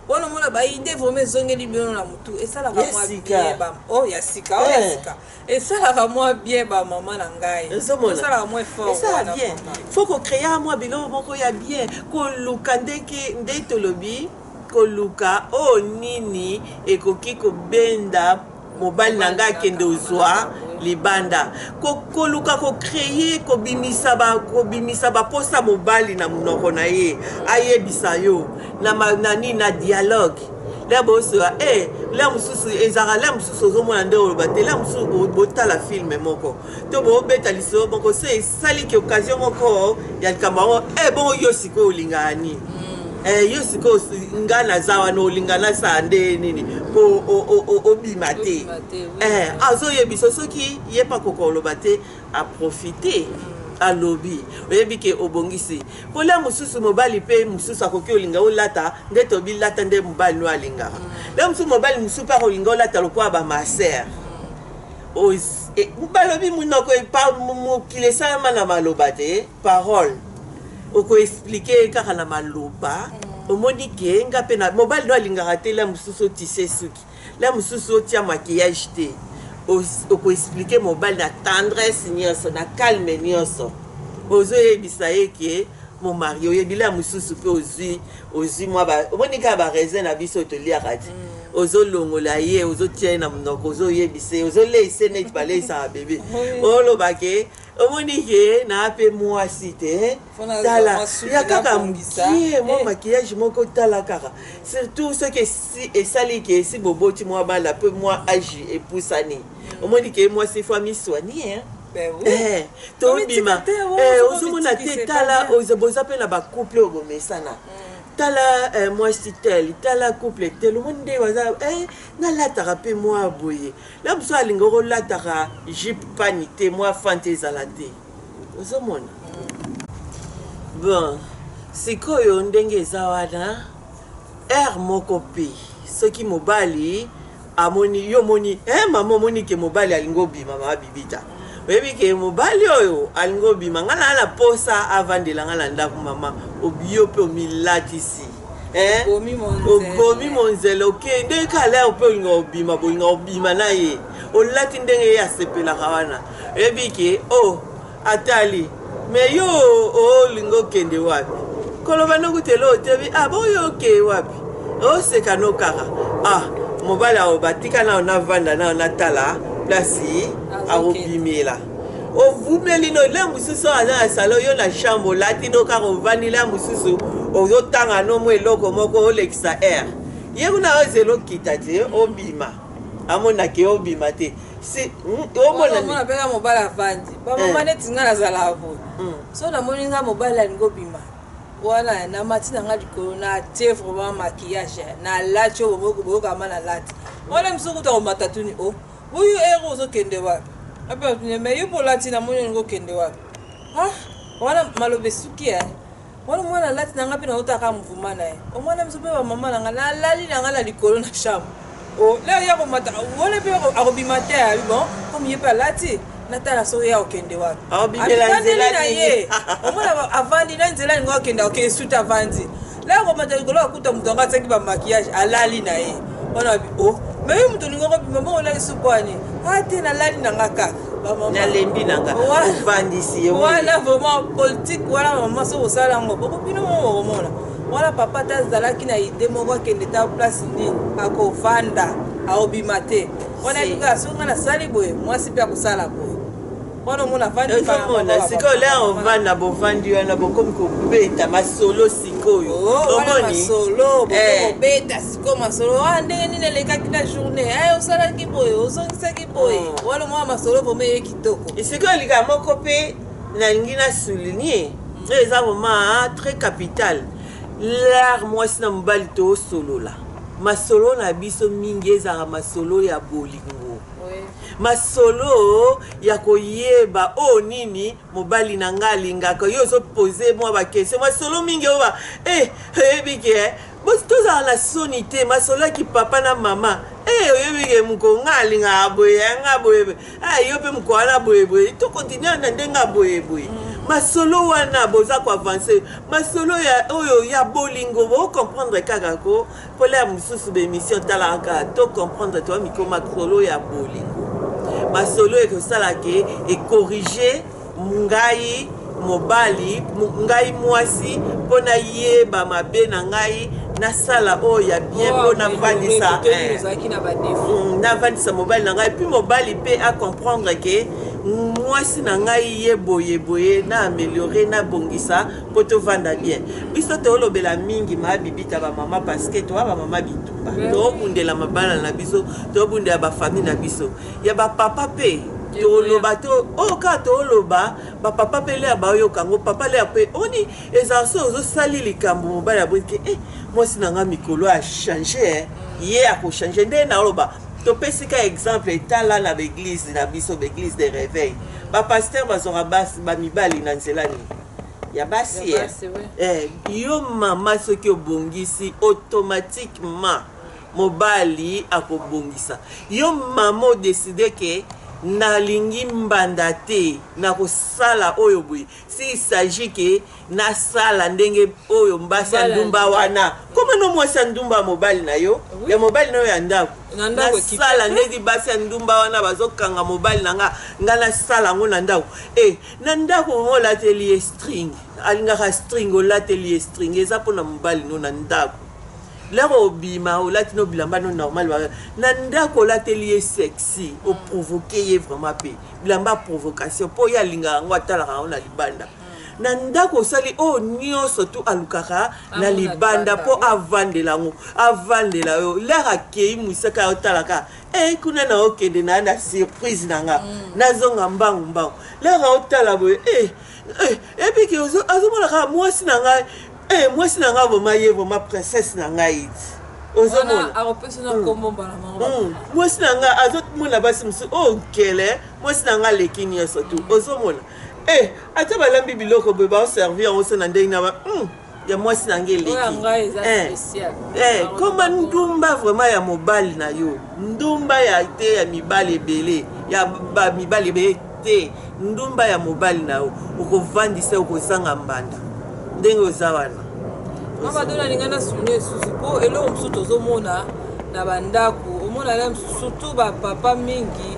wana. Omona baidées vraiment ezongeli bino na motu. Esalaka mwa bien oyo ya sika, oyo ya sika esalaka mwa bien. Bamama na ngai, esalaka mwa effort. Esala bien. Faut kocréer mwa biloko moko ya bien, koluka ndenge nde tolobi, koluka oyo nini ekoki kobenda. Mobali na ngai akende ozwa libanda. Koluka kocreye, kobimisa ba kobimisa baposa mobali na monoko na ye, ayebisa yo na nani na dialogue. La bosola eh, la mosusu ezalaka, la mosusu ozomona nde oloba te, la mosusu botala film moko to bobeta lisolo moko, so esaliki occasion moko ya likambo yango. Eh, bongo yo sikoyo olingaka nini? Eh, yo sikoyo, nga naza wana, olinga nasala nde nini mpo obima te? Eh, azoyebisa soki ye mpe akoka oloba te, aprofite, alobi. Oyebi ke obongisi kolia mosusu. Mobali mpe mosusu akoki olinga olata nde tobilata nde mobali no alingaka. Le mosusu, mobali mosusu mpe akolinga olata lokola bamaser. Balobi monoko, mokili esalama na maloba te, parole. Okoexpliquer kaka na maloba. Omoni ke nga mpe na mobali no alingaka te la mosusu otise suki, la mosusu otia maquillage te. Okoexpliquer mobali na tendresse nyonso, na calme nyonso, ozoyebisa ye ke mon mari, oyebi, la mosusu mpe ozwi mwa, omoni kaka baraisin na biso toliaka te, ozolongola ye, ozotia ye na monoko, ozoyebisa ye, ozoleisa neti baleisaka bebe. Oloba ke omoni ke naa mpe mwasi te, tala ya kaka mokie, mwa maquillage moko, tala kaka. Surtout soki esali ke esi boboti mwa bana mpe mwa age epusani, omoni ke mwasi faut amisoigner. Tobima, ozomona te, tala, boza mpe na bacouple oyo bomesana, tala mwasi tel, tala couple tel, omoni nde baza, nalataka mpe mwa boye. La mosusu alinga kolataka jupe pani te, mwa fente ezala te, ozomona. Bon, sikoyo ndenge eza wana, aire moko mpe soki mobali amoni yo, omoni, mama, omoni ke mobali alingi obima, mama Bibita, oyebi ke mobali oyo alingi obima, ngai naa na posa avandela ngai na ndako. Mama, yo mpe omilatisi, obomi monzele, okende kala mpe olinga obima, bolinga obima na ye, olati ndenge ye asepelaka wana. Oyebi ke o oh, atali me yo olinga okende wapi? Koloba nokutela otebi, ah bon, yo okeye wapi? Oseka no kaka. Ah, mobali awo batika nao navanda nao, natala place akobimela. Ovumeli no le mosusu oyo aza na salon, yo na chambre, olati no kaka, ovandi. La mosusu ozotanga no mwa eloko moko, olekisa aire. Ye kuna ozela okita te, obima, amonake obima te. Si omona mpe mobali avandi, bamama neti ngai nazalaka boye. So namoni ngai mobali alingi obima wana, namati na ngai likolo, natie vraiment maquillage, nalati oyo boyokama, nalati wana. Mosusu kuta komata, tuni o oyo ere ozokende wapi? Ape me yo mpo olati, namoni olingi okende wapi? Ah, wana maloba esuki. E wana mwana alati na ngai mpe naotaka mouvement na ye. Omwana biso mpe bamama na ngai, nalali na ngai na likolo na chambre. O leo ya komata wana mpe akobima te. Abi bon, comme ye mpe alati, natala soki ya kokende wapi. Avandeli na ye, omona avandi na nzela, alingi akende, akende suti, avandi la komata likolo, akuta moto yango atiaki bamaquillage, alali na ye wana. Abi o mais yo moto olingi okobima, bongo olali supu wani? A te, nalali na nga kaka. Nalembi na nga, ovandisi ye wana. Vraiment politique wana, mama, soki osala yango boko bino mo bokomona wana. Papa te azalaki na idée moko, akende ta place nini, akovanda, aobima te wana. Yebi kaka soki nga nasali boye, mwasi mpe akosala boye wana. Omona avandi sikoyo lere ovanda, bovandi wana, bokomi kobeta masolo sikoyo. Omoni masolo bokobeta sikoyo, masolo wana ndenge nini elekaki na journée, ay osalaki boye, ozongisaki boye wana. Mwa masolo vraiment eye kitoko. Sikoyo likambo moko mpe nalingi na souligner, oyo eza vraiment très capital. Lare mwasi na mobali tosolola, masolo na biso mingi ezalaka masolo ya bolingo, masolo ya koyeba oyo nini mobali na ngai alingaka. Yo ozopose mwa baquestion, masolo mingi oyo ba oyebi ke tozala na soni te, masolo yaki papa na mama. Oyebi ke moko ngai alingaka boye, nga boye, yo mpe moko wana boye boye, tokontinue na ndenge ya boye boye. Masolo wana boza koavancer, masolo ya oyo ya bolingo, bocomprendre kaka ko mpona ya mosusu baémission talaka kaka, tocomprendre toa miko masolo ya bolingo, masolo ekosala ke ecorriger ngai mobali, ngai mwasi, mpo nayeba mabe na ngai. Nasala oyo ya bien mpo navandisa navandisa mobali na ngai. Puis mobali mpe acomprendre ke mwasi na ngai ye boye boye, na améliore, nabongisa mpo tovanda bien. Biso toolobela mingi, mabibita, bamama, parce que toa bamama bitumba, toobundela mabala na biso, toobundela bafamille na biso. Ya bapapa mpe toloba to oyo kaka tooloba, bapapa mpe lea baoyoka yango. Papa lea mpe oni ezala so ozosali likambo, mobali aboyi ke eh, mwasi na nga mikolo achange, ye akochange nde. Naoloba, topesi ka exemple, etala na baeglise na biso, baeglise de réveil, bapasteur bazwaka basi, bamibali na nzela nini? Ya basi. Eh, yo mama, soki obongisi, automatiquement mobali akobongisa yo. Mama, odécider ke nalingi mbanda te, nakosala oyo boye. Si il s'agit ke nasala ndenge oyo mbasi ya ndumba wana, koma no mwasi ya ndumba ya mobali na yo, ya mobali na yo ya ndako, nasala ndenge basi ya ndumba wana bazokanga mobali na nga, nga nasala yango na ndako. E na ndako ngo olateli ye string, alingaka string, olateli ye string, eza mpona mobali no na ndako. Lero obima, olati no bilamba no normal, na ndako olateli ye sexy, oprovoke ye vraiment mpe bilamba provocation, mpo ye alingaka yango, atalaka yango na libanda. Na ndako osali oyo nyonso tu alukaka na libanda mpo avandela yango, avandela yo. Lere akei mosaka, ya otalaka e kuna na okende na surprise na nga, nazonga mbangu mbangu. Lere otala boye, e epiki azomona kaka mwasi na ngai, e mwasi na ngai vraiment, ye vraiment princesse na ngai ti ozomona mwasi na ngai, azomona basi mosusu oyo nkele, mwasi na ngai aleki nyonso tu. Ozomona e ata balambi biloko boye, baoservir yango so na ndenge na ba ya mwasi na ngai eleki. Koma ndumba vraiment ya mobali na yo, ndumba ya te ya mibali ebele, ya bamibali ebele te, ndumba ya mobali na yo. Okovandisa, okozanga mbanda ndenge oza wana. Mama Dona, alinga na souligner lisusu mpo eloko mosusu tozomona na bandako, omona na mosusu, surtout bapapa mingi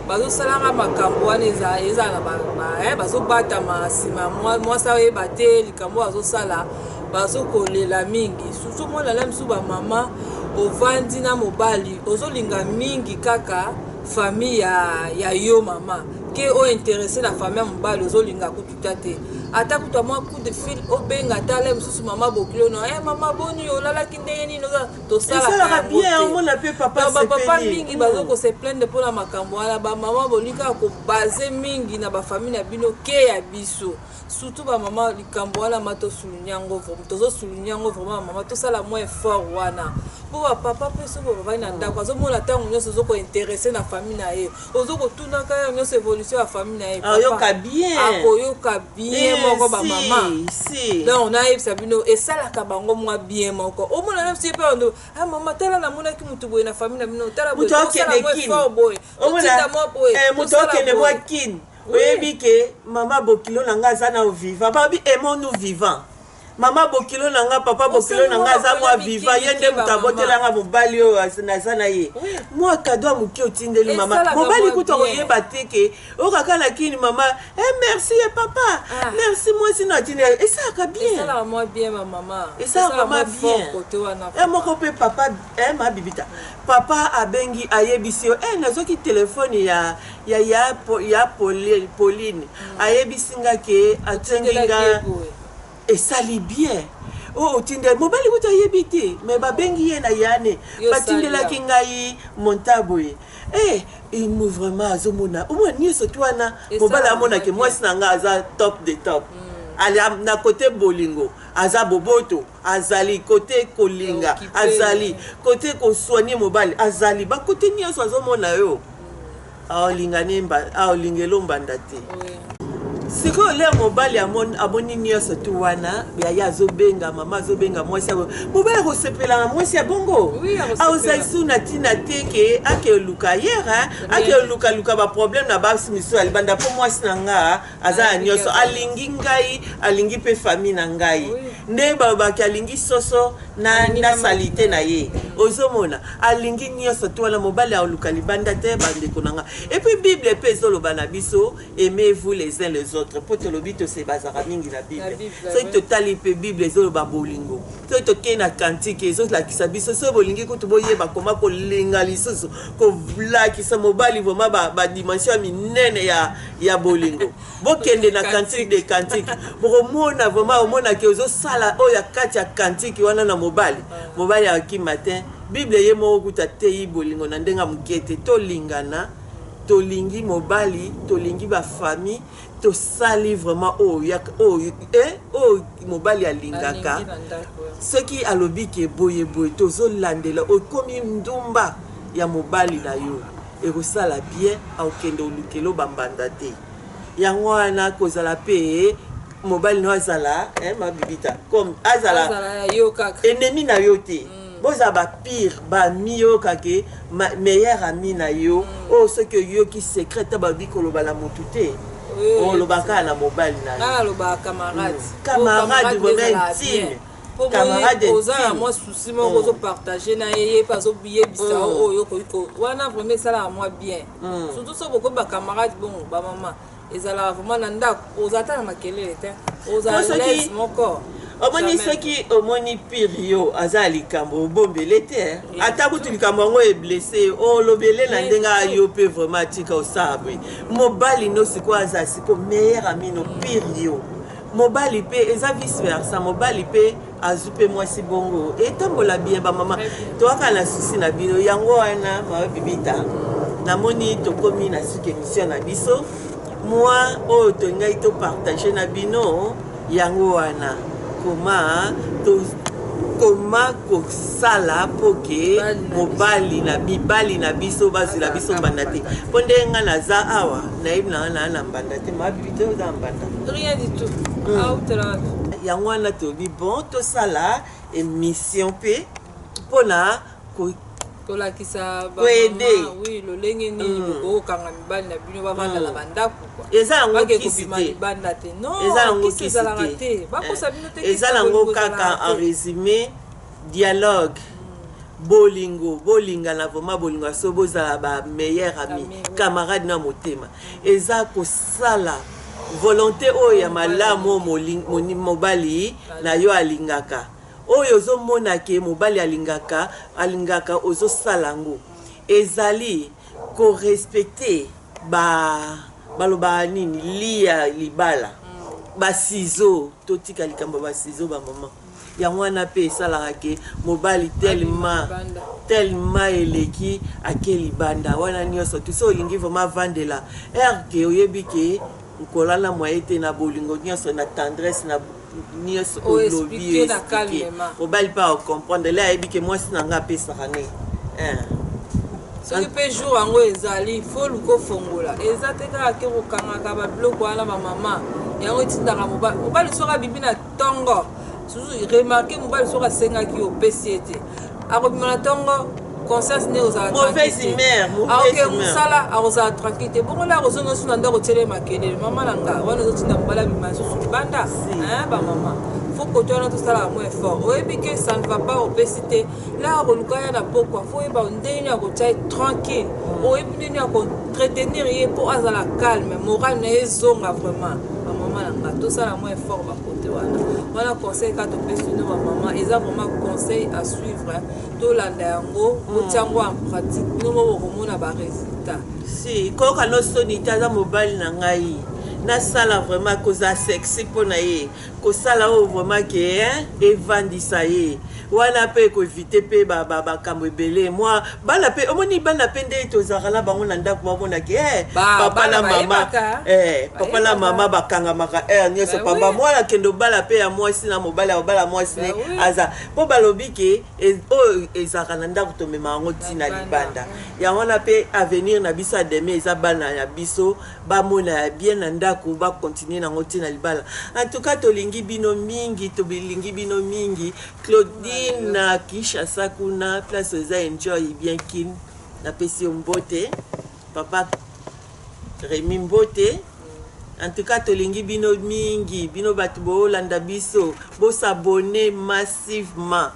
bazosalaka makambo wana, ezala na bazobatama nsima, mwasi ayeba te likambo azosala, bazokolela mingi. Surtout mona na mosusu bamama, ovandi na mobali, ozolinga mingi kaka famille ya yo mama ke oyo intéressé na famille ya mobali, ozolinga kututa te, ata kutu mwa coup de fil obenga, ata mosusu mama bokilo no, eh, mama boni, olalaki ndenge nini? Tosalaka bien, omona mpe papa. Bapapa mingi bazokose plaindre mpona makambo wana. Bamama, bolingi kaka kobaser mingi na bafamille na bino ke ya biso. Surtout bamama, likambo wana ma tosouligner yango, tozosouligner yango vraiment. Bamama, tosala mwa effort wana mpo bapapa mpe soki bavandi na ndako, azomona ntango nyonso ozokointéresser na famille na ye, ozokotunaka yo nyonso évolution ya famille na ye. Akoyoka bien. Akoyoka bien moko. Bamama, donc nayebisa bino, esalaka bango mwa bien moko. Omona na biso ye mpe bando: "Ah mama, tala, namonaki motu boye na famille na bino, tala boye, tosala mwa effort boye, totinda mwa boye." Moto akende mwa Kine, oyebi ke mama bokilo na nga aza na vivant, babi aimons-nous vivant. Mama bokilo na nga, papa bokilo na nga aza mwa vivant, ye nde moto abotelanga mobali oyo naza na ye. Mwa cadeau ya moke otindeli mama, mobali kutu akoyeba te ke oyo kaka na Kini. Mama, eh, merci ye papa, merci mwasi no atindeli, esalaka bien. Esalaka mwa bien. E moko mpe papa, eh, mabibita, papa abengi, ayebisi yo, eh, nazwaki telefone ya Pauline, ayebisi nga ke atengi nga, esali bien. Oyo otindeli mobali kutu ayebi te, me babengi ye na yane, batindelaki ngai monta boye, eh, emu vraiment azomona, omona nyonso tu wana. Mobali amonake mwasi na nga aza top de top na kote bolingo, aza boboto, azali kote kolinga, azali kote kosoigner mobali, azali bakote nyonso. Azomona yo aolinga elombanda te. Sikoyo lere mobali amoni nyonso tu wana, yaya azobenga, mama azobenga, mwasi, mobali akosepela na mwasi ya bongo. Aozali su na ntina te ke ake oluka yere, ake olukaluka baproblème na basi misusu ya libanda, mpo mwasi na nga aza ya nyonso, alingi ngai, alingi mpe famille na ngai. Nde balobaki alingi soso na salite na ye, ozomona alingi nyonso tu wana, mobali aoluka libanda te. Bandeko na nga, et puis Bible mpe ezoloba na biso: "Aimez-vous les uns les autres." autres, mpo tolobi tose bazalaka mingi na Bible. Soki totali mpe Bible, ezoloba bolingo. Soki tokei na Cantique, ezolakisa biso. Soki bolingi kutu boyeba koma kolinga lisusu, kolakisa mobali vraiment badimension ya minene ya bolingo, bokende na Cantique de Cantique, bokomona vraiment, omonaki ozosala oyo ya kati ya Cantique wana na mobali. Mobali akima te. Bible ye moko kuta teyi bolingo na ndenge ya moke te. Tolingana, tolingi mobali, tolingi bafamille, tosali vraiment oyo oyo mobali alingaka. Soki alobi ke boye boye, tozolandela. Okomi ndumba ya mobali na yo, ekosala bien. Akokende olukela bambanda te. Yango wana kozala mpe mobali no azala, mabibita comme azala ennemi na yo te. Bozala bapire bami, yokake meilleur ami na yo oyo soki oyoki secret ta babi koloba na motu te, oloba kaka na mobali na yo. Nalobaka camarade. Camarade vraiment intime. Camarade oza na mwa souci moko, ozopartage na ye, ye mpe azoyebisa oyo okoki wana. Vraiment esalaka mwa bien, surtout soki bokomi bacamarade bongo. Bamama, ezalaka vraiment na ndako ozala ta na makelele te, ozala lese moko. Omoni, soki omoni pire yo aza ya likambo, obombele te. Ata kutu likambo yango eblesse, olobele na ndenge ayo mpe vraiment atika osala boye. Mobali no sikoyo aza siko meilleur ami no pire yo. Mobali mpe eza vice versa, mobali mpe azwi mpe mwasi bongo, etambola bien. Bamama, toyaka na souci na bino. Yango wana, mama Bibita, namoni tokomi na suki émission na biso. Mwa oyo tolingai topartage na bino yango wana, koma kosala mpo ke mobali na mibali na biso bazwela biso mbanda te. Mpo ndenge ngai naza awa, nayebi na nga naa na mbanda te. Mabibi te, oza na mbanda? Rien du tout. Autela. Yango wana toyebi bon tosala émission mpe mpona Tolakisa koaider. Oui, lolenge nini bokokanga mibali na bino bavanda na bandako. Eza yango kisi te. Libanda te, non. Eza yango kisi kisi ezalaka te. Te, bakosa bino te. Eza nango kaka, en résumé, dialogue, bolingo, bolingana vraiment, bolingo. So bozala bameilleur ami, camarade na motema. Eza kosala volonté oyo ya malamu oyo mobali na yo alingaka, oyo ozomona ke mobali alingaka, ozosala yango. Ezali korespecte ba balobaka nini, lia libala, basizo. Totika likambo ya basizo, bamama. Yango wana mpe esalaka ke mobali tellement tellement eleki, ake libanda wana nyonso. Tu so olingi vraiment avandela ere ke oyebi ke nkola na moye te, na bolingo nyonso, na tendresse na nyonso, olobi, explique, mobali mpe acomprendre le, ayebi ke mwasi na nga apesaka ne. Soki mpe jour yango ezali, faut luka ofongola. Eza te kaka ke kokangaka babiloko wana. Bamama, yango etindaka mobali. Mobali soki abibi na ntongo, susu remarque, mobali soki asengaki, opesi ye te, akobima na ntongo, conscience nde ozala. Aoke mosala, akozala tranquille te. Bongo nde akozonga su na ndako, otiele makelele. Mama na nga, wana ezotinda mobali abima lisusu libanda. Bamama, faut kote wana tosalaka mwa effort. Oyebi ke ça ne va pas, opesi te, la akoluka ya na pokwa. Faut oyeba ndenge ya kotia ye tranquille, oyebi ndenge ya koentretenir ye mpo azala calme, moral na ye ezonga. Vraiment, bamama na nga, tosala mwa effort bakote wana. Wana conseil kaka topesi bino, bamama, eza vraiment conseil à suivre. Tolanda yango, botia yango en pratique, bino mo bokomona barésultat. Si koyoka no soni te, aza mobali na ngai, nasala vraiment kozala sexy mpo na ye, kosala oyo vraiment ke evandisa ye wana mpe ekoevite mpe bakambo ebele. Mwa bana mpe, omoni bana mpe nde tozalaka na bango na ndako, bamonaki papa na mama, papa na mama bakangamaka heure nyonso pamba. Mwana akende obala mpe ya mwasi na mobali, akobala mwasi ne aza mpo balobi ke oyo ezalaka na ndako, tomema yango ntina libanda. Yango wana mpe avenir na biso ya demain eza bana na biso bamona ya bien na ndako, bakontinue nango ntina libala. En tout cas, tolingi bino mingi, tolingi bino mingi. Claudine na Kinshasa kuna, place eza enjoy bien kin, napesi yo mbote. Papa Remi, mbote. En tout cas, tolingi bino mingi, bino bato boolanda biso. Bosabone massivement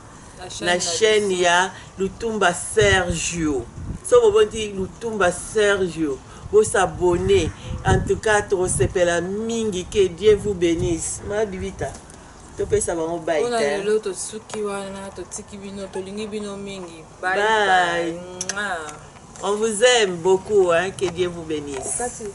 na chaîne ya Lutumba Sergio. So bobondi Lutumba Sergio. Bo s'abonner. En tout cas, tokosepela mingi. Que Dieu vous bénisse. Ma Bibita, topesa bango bye. Mpona te. lelo tosuki wana, totiki bino, tolingi bino mingi. Bye Bye. bye. Mwah. On vous aime beaucoup, hein. Que Dieu vous bénisse. Kati.